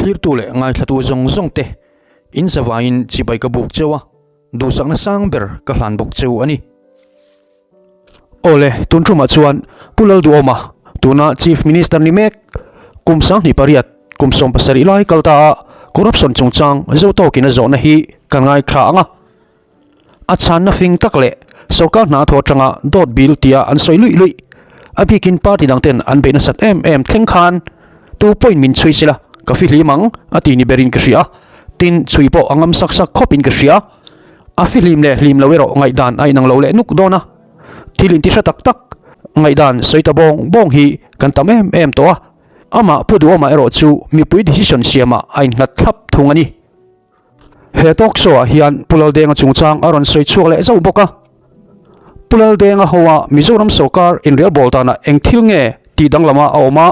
Thlirtu leh ngaithlatu zawng zawng te in zavaiin chibai ka buk cheu a, duhsakna sang ber ka hlan bawk cheu a ni. Awle, tun tumah chuan Pu Lalduhawma, tuna Chief Minister ni mek, kum 28, kum 17 lai kal ta a corruption chungchang zo tawkin a zawhna hi kan ngaithla ang a. A chhanna fing tak leh sorkar hna thaw atanga dawt bil tia an sawi luih luih. A bikin party dang ten an beih nasat em em thleng khan tu pawhin min chhui sela ka fihlim ang a ti ni berin ka hria. Tin, chhui pawh a ngam sak sak khawpin ka hria. A fihlim leh hlim lo erawh ngaihdan a inang lo leh nuk dawn a. Thil intihra tak tak ngaihdan sawi ta bawng bawng hi kan tam em em tawh a. Amah Pu Duhawma erawh chu mipui decision siamah a innghat thlap thung a ni. He talk show ah hian Pu Laldenga chungchang a rawn sawi chhuak leh zauh bawk a. Pu Laldenga hoa Mizoram sawrkar inrelbawl danah eng thil nge tih danglama a awm a,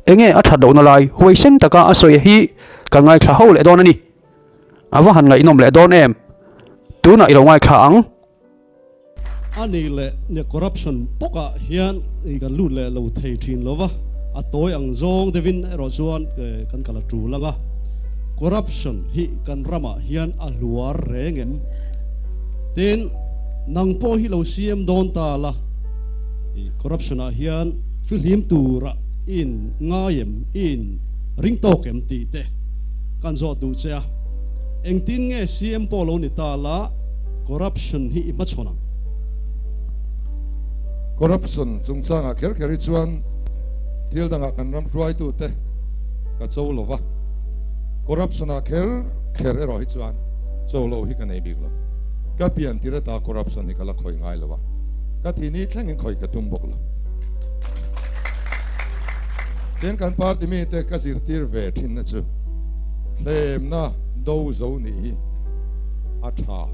enge a that lohna lai huaisen taka a sawi hi kan ngaithla ho leh dawn a ni. A va han ngaihnawm leh dawn em? Tunah i lo ngaithla ang. A nih leh nia corruption bawkah hian kan lut leh lo thei thin lo va, a tawi ang zawng deuhin erawh chuan kan kal a tul ang a. Corruption hi kan ramah hian a hluar reng em? Tin, nang pawh hi lo siam dawn ta la, corruption ah hian fihlim tura i in ngai em, i in ring tawk em tih te kan zawt duh che a. Engtin nge siam pawh lo ni ta la, Corruption hi i hmachhawn ang. Corruption chungchangah kher kher hi chuan thil dangah kan ram hruaitute ka cho lo va, corruption-ah kher kher erawh hi chuan cho lo hi ka nei bik lo. Ka pian tir ata corruption hi ka la khawi ngai lo a, ka thi ni thlengin khawi ka tum bawk lo. Tin, kan party mite ka zirtir ve thinna chu thlemna do zo nih hi a tha.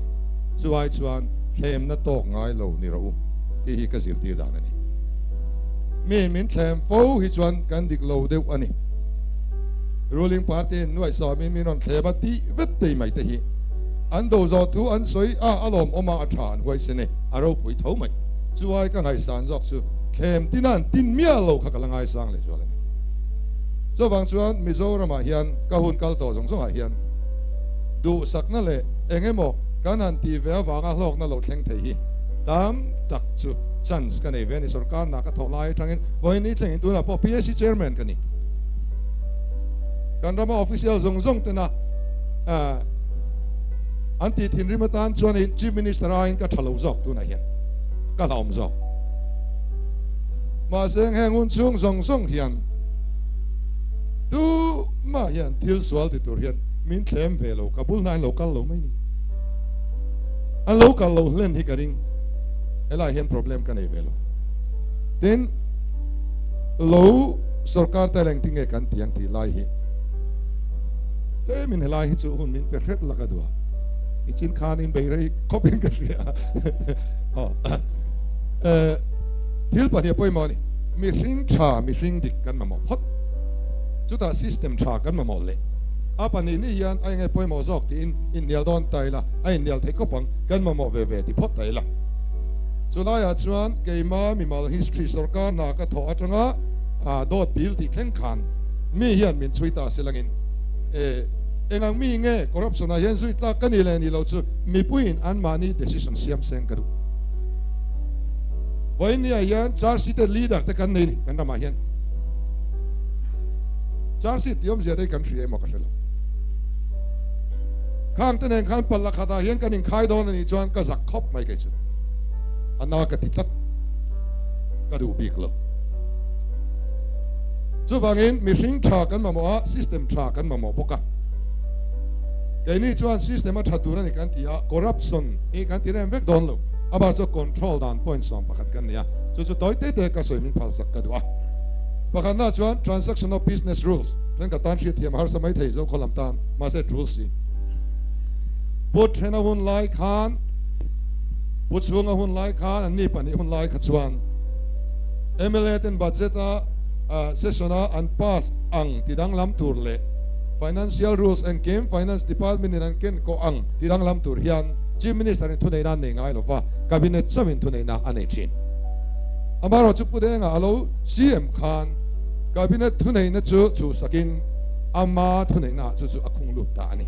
Chuai chuan thlemna tawk ngai lo ni rawh u tih hi ka zirtir dan a ni. Mi min thlem fo hi chuan kan dik lo deuh a ni. Ruling party in nuaih sawmin min rawn thlem a tih vet tei mai te hi an do zawh thu an sawi a, a lawmawm a, a tha an huaisen e, a ropui tho mai. Chuai ka ngaihsan zawk chu thlem tina an tin miah lo kha ka la ngaisang leh zual a ni. Chuvang chuan Mizoramah hian ka hun kal tawh zawng zawngah hian duhsakna leh eng emaw kan han tih ve avanga hlawkna lo thleng thei hi tam tak chu chance ka nei ve a ni. Sorkar hna ka thawh lai atangin vawiin ni thlengin tunah pawh PAC chairman ka ni. Kan rama official zawng zawng tena an tih thinrim atan chuanin Chief Minister aiin ka tha lo zawk tunah hian ka hlauhawm zawk. Mahse heng hun chhung zawng zawng hian tumah hian thil sual ti tur hian Min thlem ve lo, ka bul hnain lo kal lo mai ni. An lo kal lo hlen hi ka ring. Helai hian problem ka nei ve lo. Tin, lo sorkar te leng tinge kan ti ang tih lai hi. Tlemin helai hi chu hun min pe hret la ka duh a. I chin khan in bei rei khawp in ka hria. Thil pahnih a pawimawh a ni. Mihring tha, mihring dik kan mamawh phawt. Chutah system tha kan mamawh leh. A pahnih ni hian a enge pawimawh zawk tiin inhnial dawn ta ila, a inhnial thei khawp ang, kan mamawh ve ve ti phawt ta ila. Chulaiah chuan keima mimal history sorkar hna ka thawh atanga dawt bil tih thleng khan mi hian min chhui ta silangin e engang mi nge corruption ah hian zui tlak ka ni leh ni lo chu mipuiin anmahni decision siam seng ka duh. Vawiin ah hian charge sheeted leader te kan nei ni kan ramah hian. Charge sheet tih awmzia te hi kan hria emaw ka hre lo. Khang te nen khan palla khatah hian kan inkhai dawn a nih chuan ka zak khawp mai kei chu. A na ka ti tlat. Ka duh bik lo. Chuvangin mihring tha kan mamawh a, system tha kan mamawh bawk a. Keini chuan system a tha tur a ni kan ti a, corruption hi kan ti rem vek dawn lo. Amah chu control dan point 11 kan nei a, chu chu tawi te te ka sawi min phalsak ka duh a. Pakhatna chuan Transaction of Business Rules thenkhat tan hriatthiam a harsa mai thei zo khawlam tan mahse tul si. Pu Thena hun lai khan Pu Chhunga hun lai khan an ni pahnih hun lai kha chuan mla ten budget a session a an pass ang ti danglam tur leh Financial Rules engkim Finance Department in an ken kawh ang ti danglam tur hian Chief Minister in thuneihna an nei ngai lova Cabinet chauhin thuneihna a nei thin. Amaherawhchu Pu Denga a lo CM khan Cabinet thuneihna chu chhuhsakin Ama thuneihnaah chu chu a khung lut ta a ni.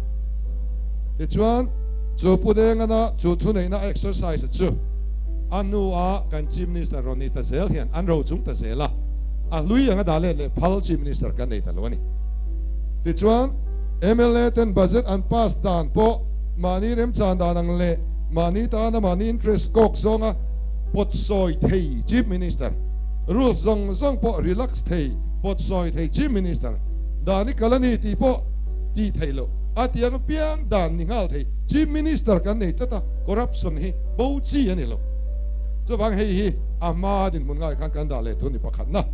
Tichuan, chu Pu Dengana chu thuneihna a exercise chu a hnuah kan Chief Minister rawn ni ta zel hian an ro chung ta zel a, a hlui anga dah let leh phal Chief Minister kan nei ta lo a ni. Tichuan, mla ten budget an pass dan pawh mahni remchan dan ang leh mahni tana mahni interest kawk zawnga pawt sawi thei Chief Minister, rules zawng zawng pawh relax thei pawt sawi thei Chief Minister, Dan i kal a ni tih pawh tih theih loh. A tiang apiang dan ni nghal thei. Chief Minister kan nei tlat a, corruption hi bo chi a ni lo. Chuvang hei hi a hma dinhmun ngai khan kan dah leh thu ni pakhatna.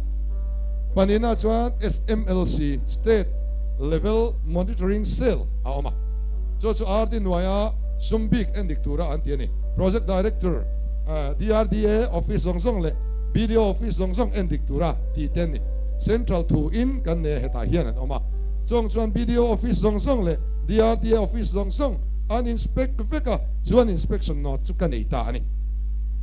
Pahnihna chuan SMLC, State Level Monitoring Cell, a awm a. Chu chu RD hnuaia sum bik en dik tura an ti a ni. Project Director, DRDA office zawng zawng leh BDO office zawng zawng en dik tura tih te an ni. Central thu in kan nei a hetah hian an awm a, chuang chuan BDO office zawng zawng leh DRDA office zawng zawng an inspect vek a, chuan inspection note chu ka nei ta a ni.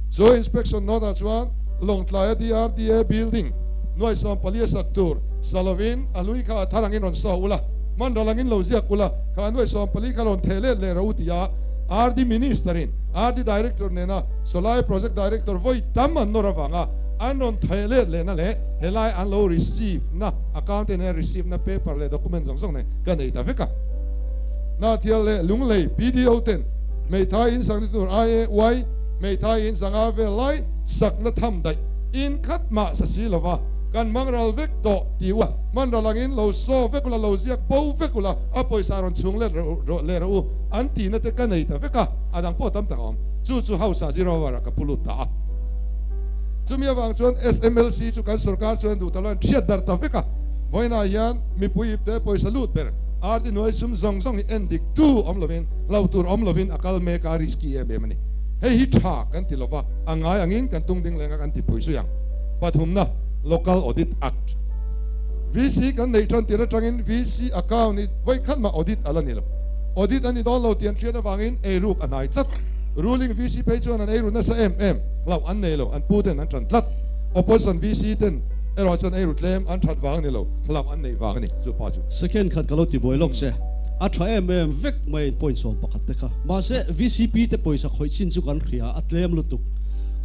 Chu inspection note ah chuan Lawngtlaia DRDA building nuai 14 a sak tur sa lovin a hlui kha a thar angin rawn saw ula, hman ral angin lo ziak ula, kha nuai 14 kha rawn theh let leh rawh u ti a RD Minister in RD Director nena Sawlai Project Director vawi tam an nawr avanga an rawn theh let lehna leh Helai an lo receive na account te nen receive na paper leh document zawng zawng nen ka nei ta vek a. Hnathial leh Lunglei BDO ten Hmeithai in sakna tur IAY Hmeithai in sanga vel lai sakna tham daih in khat mah sa si lova kan hmang ral vek tawh ti u a, hman ral angin lo saw vek ula lo ziak bo vek ula a pawisa rawn chhung let rawh leh rawh u an tihna te ka nei ta vek a, a dang pawh tam tak a awm. Chu chu House ah zero hour ah ka pu lut ta a. Chumi avang chuan SMLC chu kan sorkar chuan duh ta lo an thiat darh ta vek a, vawiinah hian mipui ipte pawisa lut ber RD hnuai sum zawng zawng hi en dik tu awm lovin hlo tur awm lovin a kal mek a, risky em em a ni. Hei hi tha kan ti lova, a ngai angin kan tung ding lenga kan ti phui zui ang. Pathumna, Local Audit Act. VC kan neih tan tir atangin VC account hi vawi khat mah audit a la ni lo. Audit a ni dawn lo tih an hriat avangin eiruk a hnai tlat. Ruling VC phei chuan an eiru nasa em em. Hlauh an nei lo, an pu ten an tan tlat. Opposition VC ten erawh chuan eiru tlem an that vang a ni lo, hlauh an neih vang a ni chu pa chu. Second khat ka lo ti buai lawk che. A tha em em vek mai in point 11 te kha. Mahse VCP te pawisa khawih chin chu kan hria, a tlem lutuk.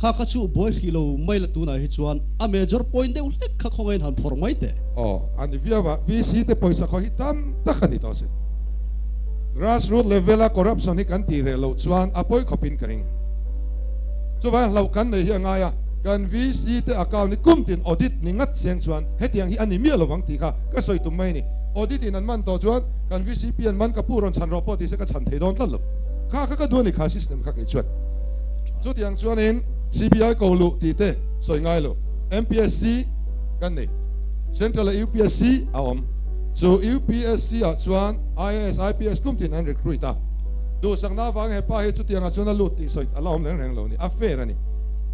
Kha kha chu buai hrih lo mai la tunah hi chuan a major point deuh hlek kha khawngain han phawrh mai teh. Aw, a ni viau a, VC te pawisa khawih hi tam tak a ni tawh a sin. Grassroot level a corruption hi kan tih reh loh chuan a pawi khawpin ka ring. Chuvang hlauh kan nei hi a ngai a, kan VC te account hi kum tin audit ni ngat chiang chuan hetiang hi a ni miah lovang tih kha ka sawi tum mai a ni. Audit in an man tawh chuan kan VCP an man ka pu rawn chhan rawh pawh ti se ka chhan thei dawn tlat lo. Kha kha ka duh a ni kha system kha kei chuan. Chutiang chuanin CBI ko luh tih te sawi ngai lo. MPSC kan nei. Central ah UPSC a awm. Chu UPSC ah chuan IAS, IPS kum tin an recruit a. Duhsakna avang he pa hi chutiangah chuan a lut tih sawi a la awm reng reng lo ni, a fair a ni.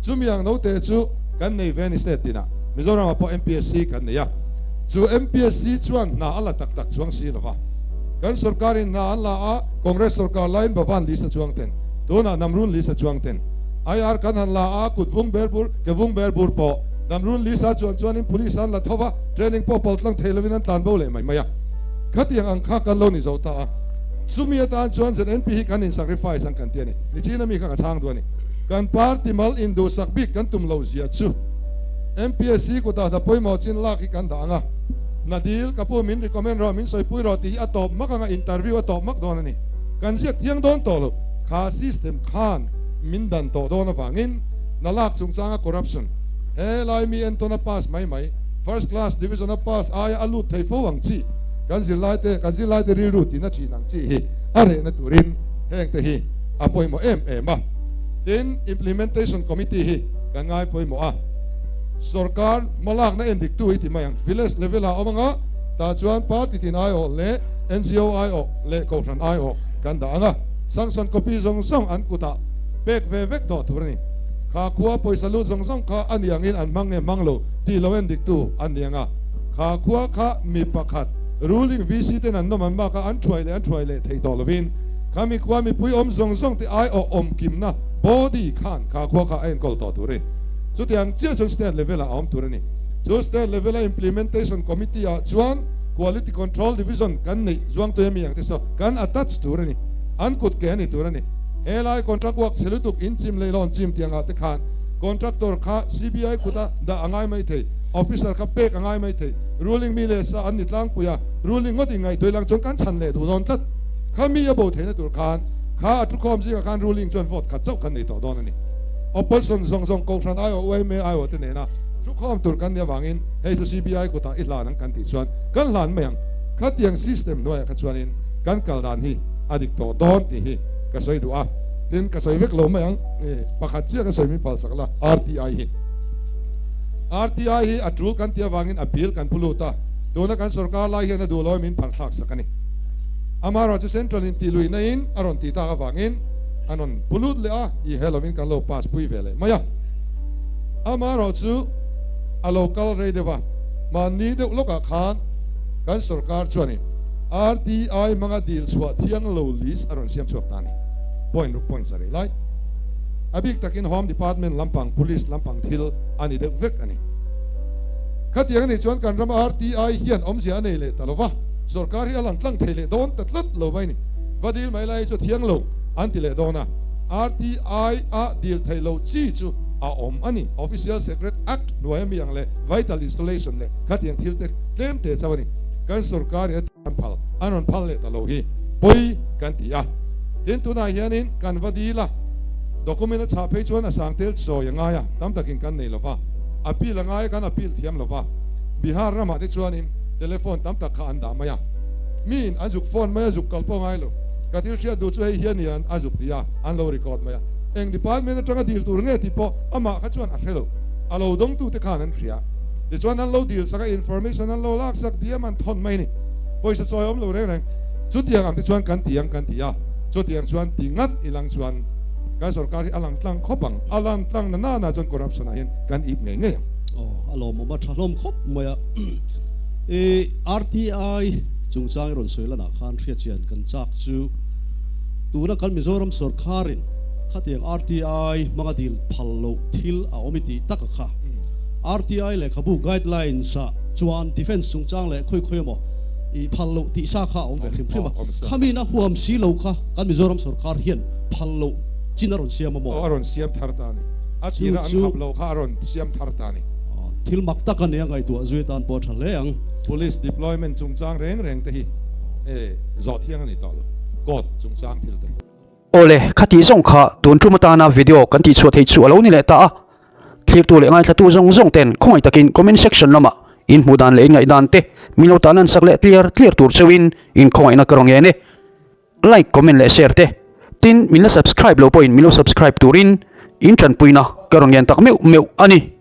Chumi ang note chu kan nei ve a ni state tinah, Mizoramah pawh MPSC kan nei a. Chu MPSC chuan hna a la tak tak chuang si lova. Kan sorkarin hna an la a, Congress sorkar laiin Bhavan list a chuang ten, tunah Namrun list a chuang ten. IR kan han la a, kut vung ber bur, ke vung ber bur pawh Namrun list a chuan chuanin police an la tho va, training pawh pal tlang thei lovin an tlan bo leh mai mai a. Khatiang ang kha kan lo ni zo ta a. Chumi atan chuan ZNP hi kan in sacrifice ang kan ti a ni. Nichina mi kha ka chhang duh a ni. Kan party mal induhsak bik kan tum lo zia chu MPSC kutah hna pawimawh chin lak hi kan dah ang a. Nadil, ka pu min recommend rawh, min sawipui rawh tih hi a tawp mak ang a, interview a tawp mak dawn a ni. Kan ziak thiang dawn tawh lo. Kha system khan min dan tawh dawn avangin hna lak chungchanga corruption he lai mi entawn a pass mai mai, first class division a pass aia a lut thei fo ang chi. Kan zirlaite, kan zirlaite rilru tina thin ang chi hi a rehna turin hengte hi a pawimawh em em a. Tin, Implementation Committee hi kan ngai pawimawh a. Sorkar hmalakna en diktu hi ti mai ang. Village level ah awm anga, tah chuan party tin aiawh leh NGO aiawh leh kohhran aiawh kan dah ang a. Sanction copy zawng zawng an kutah pek ve vek tawh tur a ni. Kha khua pawisa lut zawng zawng kha a ni angin an hmang nge hmang lo tih lo en diktu an ni ang a. Kha khua kha mi pakhat ruling VC ten an nawm an bak a, an thuai leh an thuai leh thei tawh lovin kha mi khua mipui awm zawng zawng te ai awh awm kimna body khan kha khua kha a enkawl tawh tur a ni. Chutiang chiah chuan state level ah a awm tur a ni. Chu state level a implementation committee ah chuan Quality Control Division kan neih zuangtui ami ang te saw kan attach tur a ni. An kut ke a ni tur a ni. Helai contract work chhe lutuk in chim lei lawn chim tiangah te khan contractor kha CBI kuta dah a ngai mai thei, officer kha pek a ngai mai thei. Ruling mi leh sa an ni tlangpui a, ruling ngawt in ngaihtuah ilang chuan kan chhan leh duh dawn tlat. Kha mi a bo theihna tur khan kha a thukhawm zingah khan ruling chuan vote khat chauh kan nei tawh dawn a ni. Opposition zawng zawng Kohhran aiawh yma aiawh te nena thukhawm tur kan nih avangin hei chu CBI kutah i hlan ang kan tih chuan kan hlan mai ang. Khatiang system hnuaiah kha chuanin kan kal dan hi a dik tawh dawn tih hi ka sawi duh a. Tin, ka sawi vek lo mai ang, pakhat chiah ka sawi min phalsak la, RTI hi. RTI hi a tul kan tih avangin a bill kan phu lut a, tuna kan sorkar lai hian a duh lo min phar thlak sak a ni. Amaherawhchu Central in tih luihna in a rawn tih tak avangin an rawn phu lut leh a, i he lovin kan lo pass pui ve leh mai a. Amaherawhchu a lo kal rei deuh a, mahni deuh lawkah khan kan sorkar chuanin RTI hmanga dil chhuah thiang lo list a rawn siam chhuak ta a ni. Point ruk point sarih lai. A bik takin Home Department lampang, Police lampang thil a ni deuh vek a ni. Khatiang a nih chuan kan ram RTI hian awmzia a nei leh ta lo va, sorkar hi a lang tlang thei leh dawn ta tlat lo mai a ni. Va dil mai lai hi chu a thiang lo an ti leh dawn a, RTI a dil theih loh chi chu a awm a ni. Official Secret Act hnuai ami ang leh Vital Installation leh khatiang thil te tlem te chauh a ni. Kan sorkar in a an phal, an rawn phal leh ta lo hi pawi kan ti a. Tin, tunah hianin kan va dil a, document a chhah phei chuan a sang tel sawi a ngai a, tam takin kan nei lo va, appeal a ngai a, kan appeal thiam lo va. Bihar ramah te chuanin telephone tam tak kha an dah mai a, miin an zuk phone mai a, zuk kal pawh ngai lo. Ka thil hriat duh chu hei hian i an a zuk ti a, an lo record mai a. Eng department atanga dil tur nge tih pawh amah kha chuan a hre lo, a lo dawngtute khan an hria. Tichuan an lo dil sak a, information an lo lak sak diam an thawn mai a ni. Pawisa chawi awm lo reng reng. Chutiang ang te chuan kan ti ang kan ti a, chutiang chuan ti ngat i lang chuan kan sorkar hi a lang tlang khawp ang, a lang tlang na nana chuan corruption ah hian kan ip ngei ngei ang. Aw, a lawmawm a tha hlawm khawp mai a. I RTI chungchang i rawn sawi lanah khan hriatchian kan chak chu tuna kan Mizoram sorkarin khatiang RTI hmanga dil phal loh thil a awm i tih tak a kha. RTI lehkhabu guidelines ah chuan defence chungchang leh khawi khawi emaw I phal loh tih sa kha a awm ve hrim hrim a, khamiin a huam si lo kha kan Mizoram sorkar hian phal loh chin a rawn siam a maw? Aw, a rawn siam thar ta a ni. A tira an khap loh kha a rawn siam thar ta a ni. Thil mak tak a ni a, ngaihtuah zui atan pawh a tha hle ang. Police deployment chungchang reng reng te hi zawh thiang a ni tawh lo, court chungchang thil te. Awle, khati zawng kha tun tum atana video kan tihchhuah theih chu a lo ni leh ta a. Thlirtu leh ngaithlatu zawng zawng ten khawngaih takin comment section lamah in hmuh dan leh in ngaih dan te min lo tan ansak leh tliar tliar tur cheuhin in khawngaihna ka rawn ngen e. Like, comment leh share te tin min la subscribe lo pawhin min lo subscribe turin in tanpuina ka rawn ngen tak meuh meuh a ni.